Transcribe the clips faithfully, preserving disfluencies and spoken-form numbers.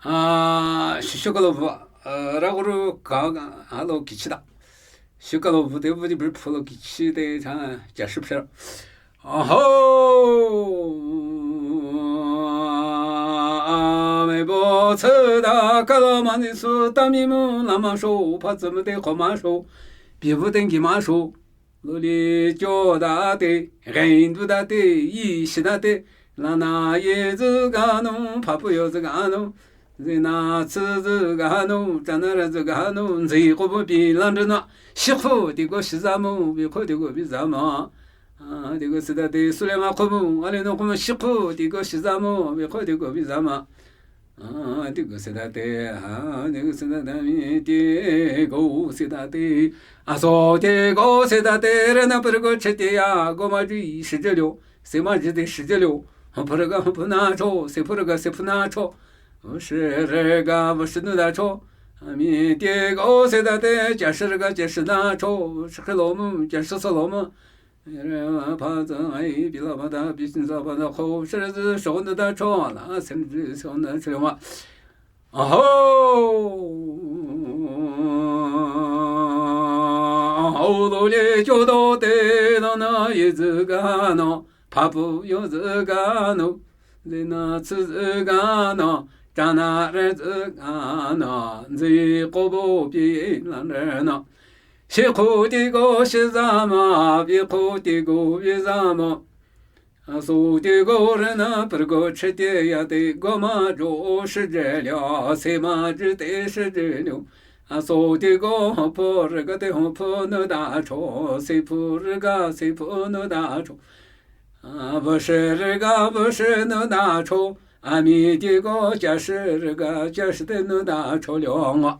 A, shisho kalo va, a, raguru ka, halo kichida. Shisho kalo va te va di bri phulo kichi te cha, cha shipsha. Aho. A, me bo tse da kalo mani su tami mu lama sho, pa tse mu te koma sho, pi vu te ngi ma sho. Luli kyo da te, ren du da te, yi shi da te, lana ye zi ga nu, pa pu yo zi ga nu, zi na tsi zi ga nu, cha na ra zi ga nu, nzi ko bu bi lan zhi na, shi khu ti ko shi za mu, bi khu ti ko bi za ma. A, ti ko si da te, su le ma khu mu, a le no khu mu, shi khu ti ko shi za mu, bi khu ti ko bi za ma. A, ti ko se da te, a, ti ko se da te, mi ti ko se da te. A so ti ko se da te, re na per ko che te ya, go ma ji shi je liu, se ma ji te shi je liu. Ho per ga ho pu na cho, se per ga se pu na cho. Wo shi re ga wo shi nu da cho. A, mi ti ko se da te, ja shi re ga ja shi na cho, shi ke lo mu, ja shi so lo mu. Re pa za ai bi la ba da bi sin za ba da kho shi re zi shon da cho la sen zi shon da cho ma. Aho. Aho lo le kyo do te na na ye zi ga no, pa pu yo zi ga no, le na tsi zi ga no, cha na re zi ga no, zi ko bo bi lan re no. Shi khu ti ko shi za ma, bi khu ti ko bi za ma. A so ti ko re na per ko che te ya te go ma jo shi je liu, se ma ji te shi je liu. A so ti ko ho pu re ga te ho pu nu da cho, se pu re ga se pu nu da cho. A, bu shi re ga bu shi nu da cho. A mi ti ko ja shi re ga ja shi te nu da cho liu nga.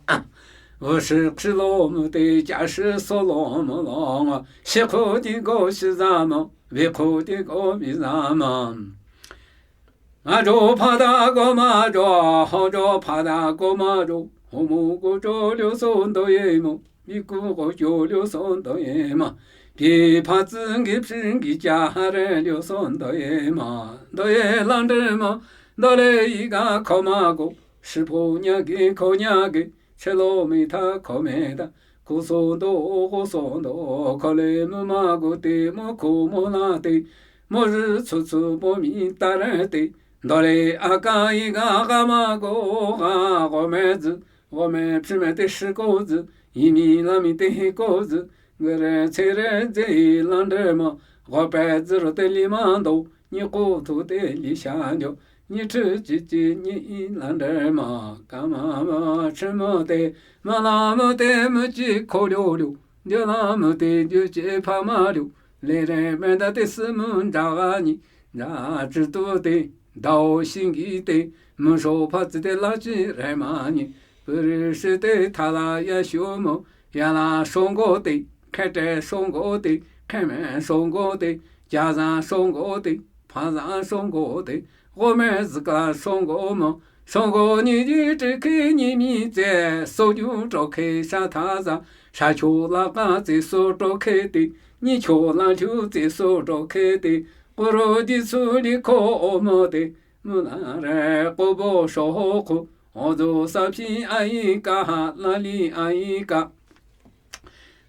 Vu shi shi lo mu te ja shi so lo mu lo nga. Shi khu ti ko shi za mu, vi khu ti ko vi za mu. Nga jo pa da ko ma jo, ho jo pa da ko ma jo, ho mu ko jo liu so ndo ye mu. Mi ku ko jo liu so ndo ye ma. Pi pa zi ngi phi ngi ja ha re liu so ndo ye ma. Ndo ye lan de ma. Ndo le i ga ko ma ko. Shi po nya gi ko nya gi. Che lo mi ta ko me ta. Ko so ndo ko so ndo. Ko le mu ma ko te mo ko mo la te. Mo ri cu cu mo mi ta re te. Ndo le a ka i ga ga ma ko ga ko me zi. Gome phi me te shi ko zi, yi mi la mi te hi ko zi, nge re ce re ze i lan de ma, go pe zi ro te li ma do, ni ko tu te li sha nyo, ni chi chi chi ni i lan de ma, ka ma ma chi mo te, ma la mo te mo chi ko liu liu, dio la mo te dio chi pa ma liu, le re me da te si mo da ga ni, da chi tu te, dao xing gi te, mo sho pa zi te la chi re ma ni, Pürü shite thala ya shu mo, ya la shongo te, khete shongo te, kheme shongo te, jaza shongo te, phaza shongo te, gome zikla shongo mo, shongo ni ji te ke ni mi ze, so ju to ke sha thaza, sha chu la ka ze so to ke te, ni chu la chu ze so to ke te, koro di su li ko o mo te, Mü la re ko bo sho ho ko, o zo sa phi a i ka ha la li a i ka.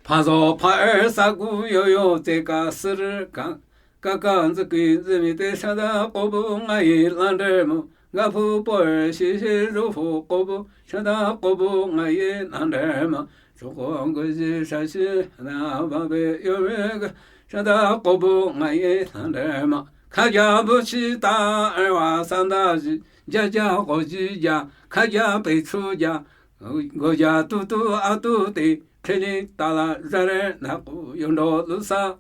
Pha zo pha er sa gu yo yo ze ka sir ka. Ka ka nzi ki nzi mi te sha da ko bu nga i lan de mo. Ga phu po er shi shi ru phu ko bu sha da ko bu nga i lan de mo. Chukong gu zi sha shi na ba be yo me ga sha da ko bu nga i lan de ma. Ka ja bu chi ta er wa san da zi ja ja go zi ja ka ja pe chu ja go ja tu tu a tu te ke li ta la za re na ku yong do lu sa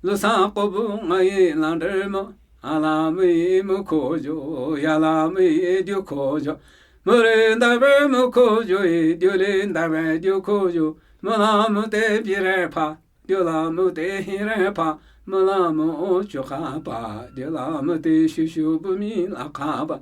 lu sa ko bu nga i lan de ma. A la mi mu ko jo ya la mi diu ko jo. Mu re nda be mu ko jo i diu le nda be diu ko jo. Mu la mu te pi re pha. Diu la mu te hi re pha, mu la mu o chu kha pa, diu la mu te shu shu bu mi la kha pa.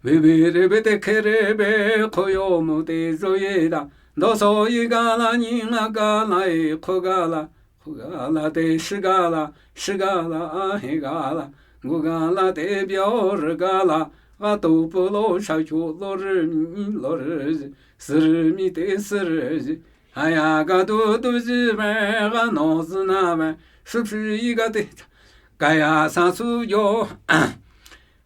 Bi bi re be te khe re be, kho yo mu te zo ye da. Do so yi ga la ni nga ga la e, kho ga la, kho ga la te shi ga la, shi ga la a he ga la. Gu ga la te bia o re ga la, g'a to pü lo shakyo lo rü mi lo rü zi, sürü mi te sürü zi. Haya ga du du zi ve, ga no zi na ve, shup shi yi ga te, kaya sa su yo.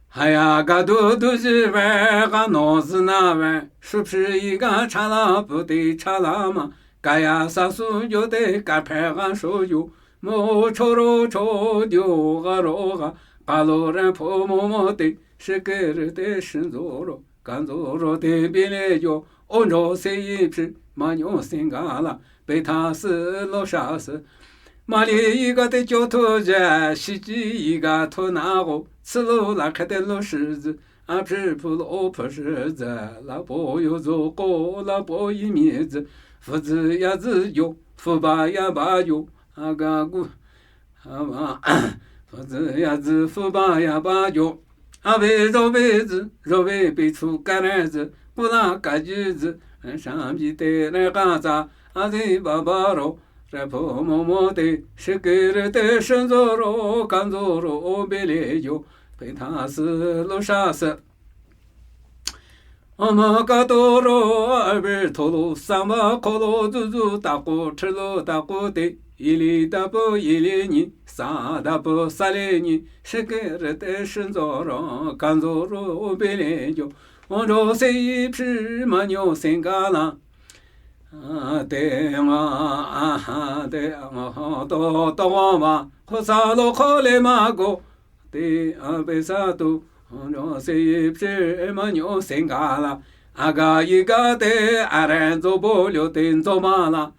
Haya ga du du zi ve, ga no zi na ve, shup shi yi ga cha la pü te cha la ma, kaya sa su yo te, ka phe ga shu yo, mo cho ro cho dio ga ro ga, ka lo re pho mo mo te, shi ke re te shin zo ro. Kanzoro te bile yo, onro se yi pshi, manyo singala, petha se lo sha se. Mali yi ga te kyo to je, shi ji yi ga to na go, tsilo la kete lo shi zi, a pshi pu lo pü shi zi, la po yo zo ko, la po yi mi zi, fu zi ya zi yo, fu ba ya ba yo, a ga gu. Ava, fu zi ya zi fu ba ya ba yo. Ave zo ve zi, zo ve pi chu ka re zi, pu la ka ji zi, sha ji te re ka za, a zi ba ba ro, re pho mo mo te, shi ke re te shin zo ro, kan zo ro, o be le yo, pe tha si lo sha si. Ama ka to ro, a ve to lo, sa ma ko lo, zu zu ta ko, chi lo ta ko te, yi li da pü yi li ni, sa da pü sa li ni, shi ke re te shin zo ro, kan zo ro, be le yo, o ro se yi pshi ma nyo singala. A, te ma, a, ha, te ma, ho, to, to ma, ko sa lo ko le ma go. Te a pe sa tu, nyo se yi pshi ma nyo singala. A ga yi ga te, a ren zo bo lyo te nzo ma la.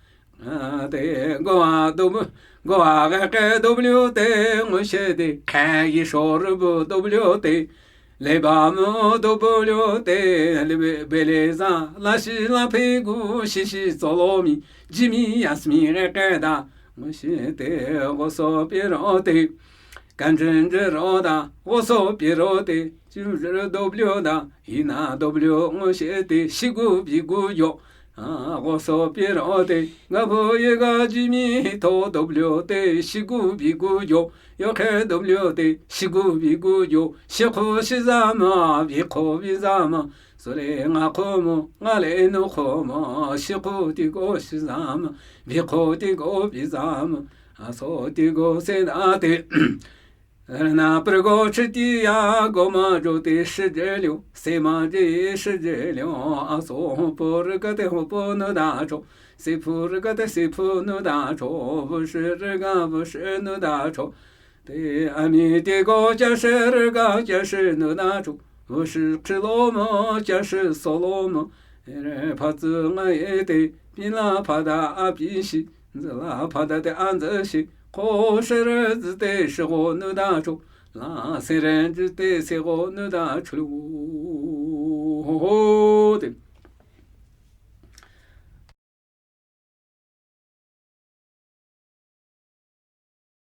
A, te go a do bu, go a ga ke do bu lyo te, ngo she te, ke yi sho ru bu do bu lyo te. Le ba mu do bu lyo te, le be, be le za, la shi la pe gu, shi shi zo lo mi, ji mi ya si mi ga ke da. Ngo she te, go so pi ro te. Kan zhen zhe ro da, go so pi ro te, ju zhe do bu lyo da, i na do bu lyo, ngo she te, shi gu bi gu yo. A, go so pi ro te, nga bu ye ga ji mi to do bu lyo te, shi gu bi gu yo, yo ke do bu lyo te, shi gu bi gu yo, shi ku shi za ma, bi ku bi za ma, so le nga ku mo, nga le no ku mo, shi ku ti go shi za ma, bi ku ti go bi za ma, a so ti go se da te. Rna prgo chiti ya go ma jo te shi je lyo, se ma je shi je lyo, a so ho po ri ka te ho po nu da cho, se pu ri ka te se pu nu da cho, vu shi ri ga vu shi nu da cho. Te a mi te go ja shi ri ga ja shi nu da cho, vu shi chi lo mo ja shi so lo mo. Re pa zi nga ye te, pi la pa da a pi shi, zi la pa da te a zi shi, ko shi ri zi te shi go nu da cho. La se ren ji te se go nu da chulu. Ho ho te.